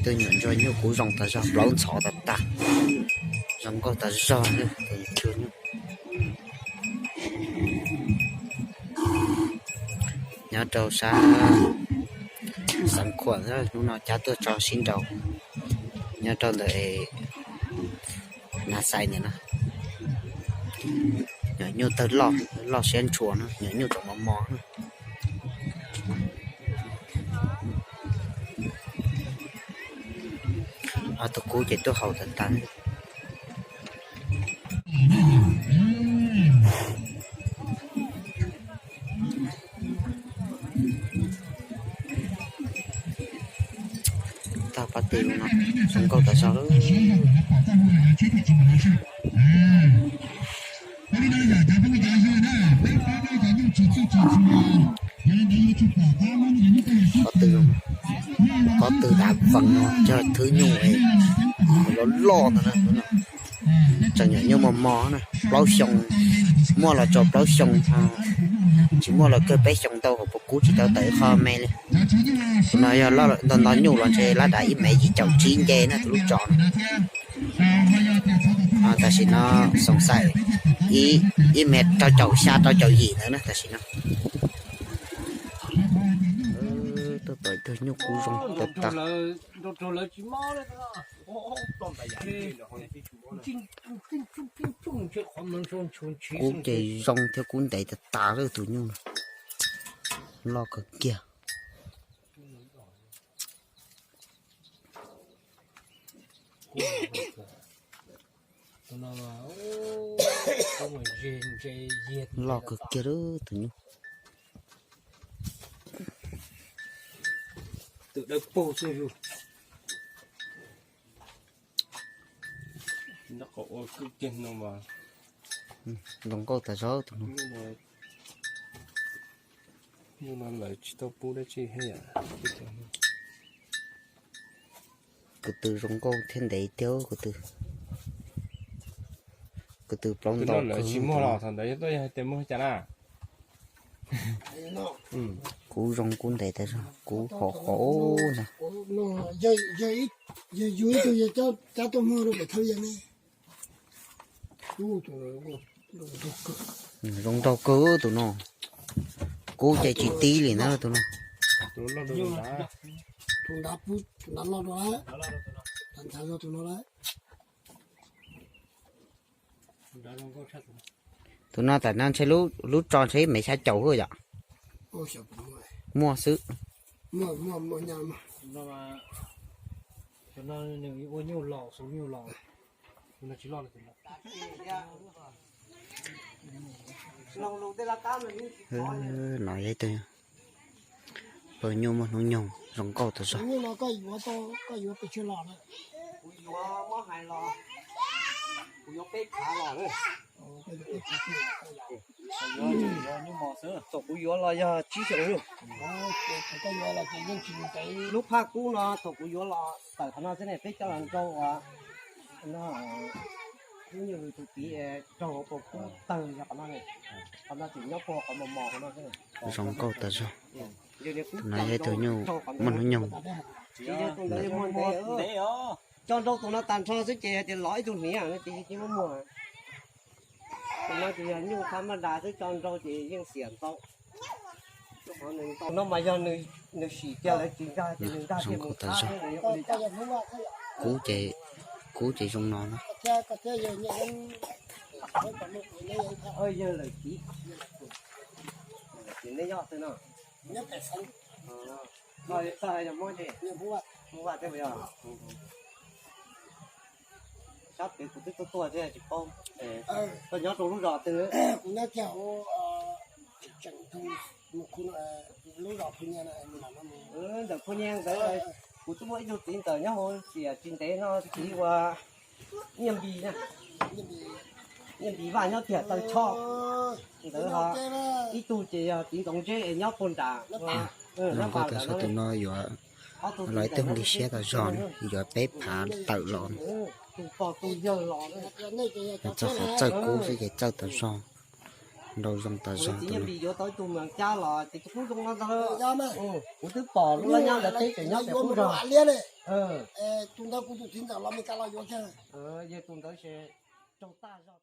Tus nyuam ntsuag nyuj kub zoo tas zog, plaub ntxhov tas tas, zoo nkauj tas zog. Nyob rau sab Xeev Khuam, hnub no cab tuaj tso sib nraus nyob rau ntawm Nas Xais ntawm no. Nyuam nyuj tawg loj, loj siab ntshua na, nyuam nyuj tseem mos mos na. Ob tug kub ces tuaj haus tas tas. Tag pab tw no zoo nkauj tas zog lawm. Pob tw, pob tw dav fees no cog thwb nyuj loj loj ntawd na. Tseem nyuam nyuj mos mos na, plaub xyoo, muaj los txog plaub xyoo, tsis muaj los kawg peb xyoo ntau hauv paus kub tsis tau tawm ib qho me li. Tus no yog ntau ntau nyuj los ntshe lab dav ib mev yim caum tsib nce na tus lub tsos no. Tam sim no xoom xaim ib mev rau caum xya rau caum yim ntawd na tam sim no. Tuaj tau ib tug nyuj kub zoo tas tas. Kub ces zoo thiab kub ntev tas tas lawm tus nyuj no. Loj kawg kiag. Loj kawg kiag lawm tus nyuj. Zoo nkauj tas zog tus no. Hnub no lawv tsis tau pub dab tsi thiab yom. Ko tw zoo nkauj thiab ntev thiab ko tw. Ko tw plaub ntau kawg. Tsis muag los thaum ntawd yog tuaj yog hais tias muag cas na. Kub zoo kub ntev tas zog, kub hov hov ntag. Yog yus ib tug yog cab tuaj muag rau pem thawj yog ne. Zoo nraug kawg tus no. Kub ces tsis tib li na tus no. Tus nrad pub tus nrad loj dua lawm. Nrad nrad zog tus no lawm. Tus no tam no ntshe lub tso ntshe ib mev xya caum xwb yom. Muaj xwb. No yog ib tug pawg nyuj muaj hnub nyoog zoo nkauj tas zog. Kuv yuav muab hais los, kuv yuav peb phav los. Thaum kuv yuav los yog tsib xyoos lub. Lub phaj kub no thaum kuv yuav los tawm qhov no xwb ne, peb coj los nrau ua no, ib nyuag tus txiv raug hauv paus kub tawg yog qhov no ne. Qhov no tseem nyob puag qhov mos mos qhov no xwb. Zoo nkauj tas zog. No yog tus nyuj muaj hnub nyoog. Tsis yog tus ntawd muag ntev, tso nrau tus no tag nrho xwb ces hais tias lov ib tug hniav no ces yeej tsis muaj muag. Tus no ces yog nyuj thab maj das xwb, tso nrau ces yeej xiam ntau. Tus no mas yog nws sim kiag lawv tsis nkag ces nws nkag kiag mus thab xwb. Kub ces zoo no na. Yawg lawm txiv, ces neb nyob twg no? Sab pem kuv twb tuaj tuaj thiab tsis paub. Koj nyob rau lub zos twg? Ntawm Phu Nyiag ntawd, kuv twb muaj ib tug txiv ntawm nyob hauv tias tsis ntev no txiv ua Nyiaj Npis na, Nyiaj Npis Vaj nyob tiam Taw Choj ntawd ho. Ib tug ces yog txiv Ntxoov Ntseb es nyob puag nram. Zoo nkauj tas zog tus no yuav los ib tug li siab tas zog, yuav peb phav tawm los. Tus pog tus yawg los, txog qhov txawj kub xwb ces txawj tas zog. nrau zoo tas zog. Txiv Nyiaj Npis yuav tau ib tug mas cab los ces kuj zoo no ntag. Kuv twb pom lub laj nyab ntawd teb tseem nyob pem qub zog. Tus ntawd kuv tus txiv ntxawm los Mes Kas los yuav thiab. Yog tus ntawd ces raug tag zog.